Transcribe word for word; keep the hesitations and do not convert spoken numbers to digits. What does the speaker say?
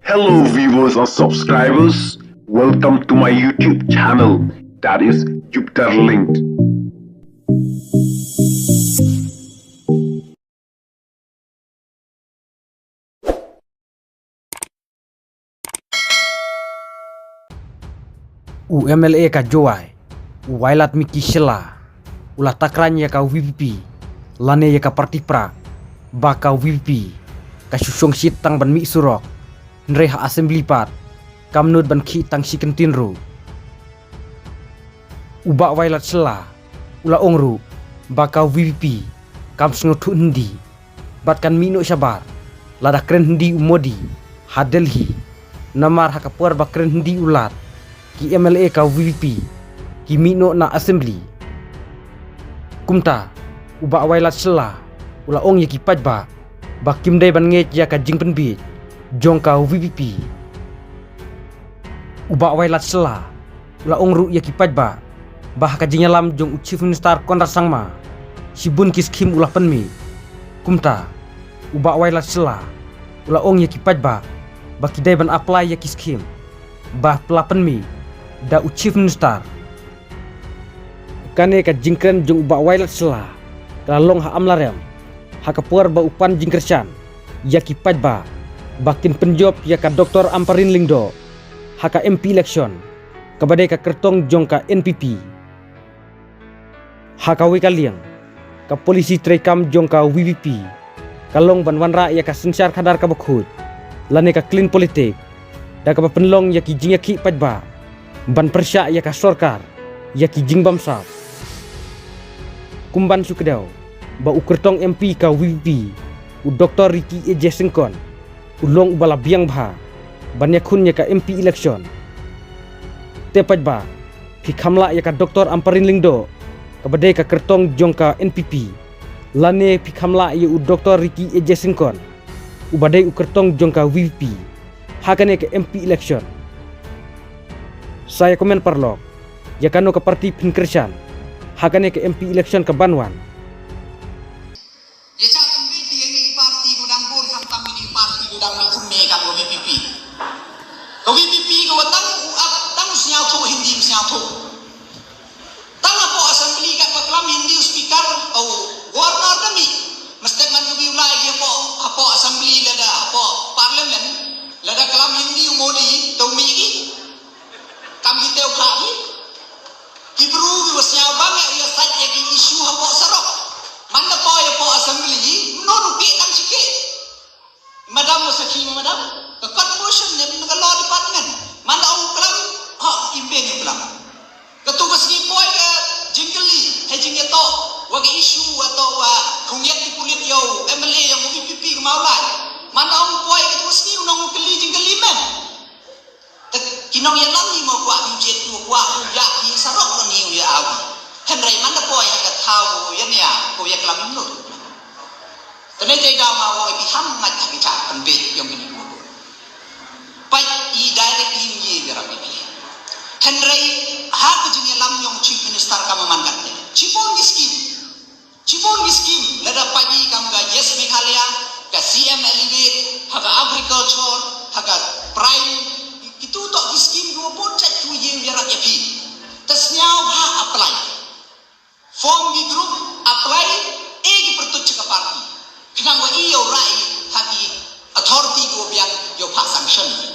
Hello viewers and subscribers, welcome to my YouTube channel, that is Jupiter Linked. U M L A ka Jowai, u Wailadmiki Shylla, u la takran ïa ka V P P lane ïa ka parti prah, ba ka V P P ka shu shong shit tang ban mih surok, hynrei ha assembly pat kam nud ban khih tang shi kyntien ruh. U Bah Wailad Shylla u la ong ruh ba ka V P P kam sngewthuh Hindi bad kan mih noh shabar lada kren Hindi u Modi ha Delhi, namar ha ka por ba kren Hindi u Lat, ki M L A ka V P P ki mih noh na assembly. Kumta u Bah Wailad Shylla u la ong ïa ki paidbah ba kim dei ban ngeit ïa ka jingpynbiej jong ka V P P. U Bah Wailad Shylla u la ong ruh ïa ki paidbah ba ha ka jingïalam jong u Chief Minister Conrad Sangma, shibun ki skhim u la pynmih. Kumta u Bah Wailad Shylla u la ong ïa ki paidbah ba ki dei ban apply ïa ki skhim ba la pynmih da u Chief Minister. Kane ka jingkren jong u Bah Wailad Shylla ka la long ha Amlarem, ha ka por ba u pan jingkyrshan ïa ki paidbah ba kin pynjop ïa ka Doctor Ampareen Lyngdoh ha ka M P election kaba dei ka kyrtong jong ka N P P. Ha kawei ka liang, ka polisi treikam jong ka V P P ka long ban wanrah ïa ka synshar khadar kaba khuid lane ka clean politic, da kaba pynlong ïa ki jingïakhih paidbah ban pyrshah ïa ka sorkar ïa ki jingbamsap. Kumban shu kdew ba u kyrtong M P ka V P P, u Doctor Ricky A J Syngkon, u long uba la biang bha ban ïakhun ïa ka M P election. Te paidbah, phi kham lah ïa ka Doctor Ampareen Lyngdoh kaba dei ka kyrtong jong ka N P P, lane phi kham lah ïa u Doctor Ricky A J Syngkon uba dei u kyrtong jong ka V P P ha kane ka M P election? Sa ïa comment paralok, ïa kano ka parti phin kyrshan ha kane ka M P election kaban wan? Ïa, ka kane ka parti ka dang bun, khamtam kane ka parti ka dang mih kumne, ka V P P. Ka V P P ka wat tang u ap, tang u sngewthuh Hindi, u sngewthuh. Tang hapoh assembly katba klam Hindi u speaker, u governor da mih. Mesti man ka, u la ïa hapoh, hapoh assembly lada, hapoh parliament lada klam Hindi u Modi, to mih ki. Kam ki tei u phah ki. Ki bru kiba sngewbang ïa, ïa sait ïa ki issue hapoh surok. Man da poi hapoh assembly, mano u kit tang shi kit. Madam, u sakhi madam, ka court motion ne ka law department. Man da u klam, ha, im beiñ u klam. Katto katne sngi poi ka jingkylli, ha jingïatoh wa ka issue, wa toh wa khyndiat ki pulit ïa u M L A ïa u V P P ka Mawlai. Man da u poi katto katne sngi u nang u kylli jingkylli, mem. Te ki nongïalam hi mo, kwah ki jied, kwah ki ïa ki surok, ni u ïa awi. Hynrei man da poi ha ka thaw u ïa nia, u ïa klam lut. Te ne te da ma wa ki ham ngat ha ki cha kan bit yong ni. Pait i direct ïa ïa rap ïa. Hynrei ha ka jingïalam yong Chief Minister ka man kan te. Chibun ki scheme. Chibun ki scheme, lada pagi kam ka Yes Meghalaya, ka C M Elevate, ha ka agriculture, ha ka prime, kitu toh ki scheme kiwa bun jait kiwa ïa ïa rak ïa phi. Te sniaw ha apply. Form ki group apply, e ki pyrtuit ka party. Khnang wa i yow rai ha ki authority kiwa biang yow phah sanction.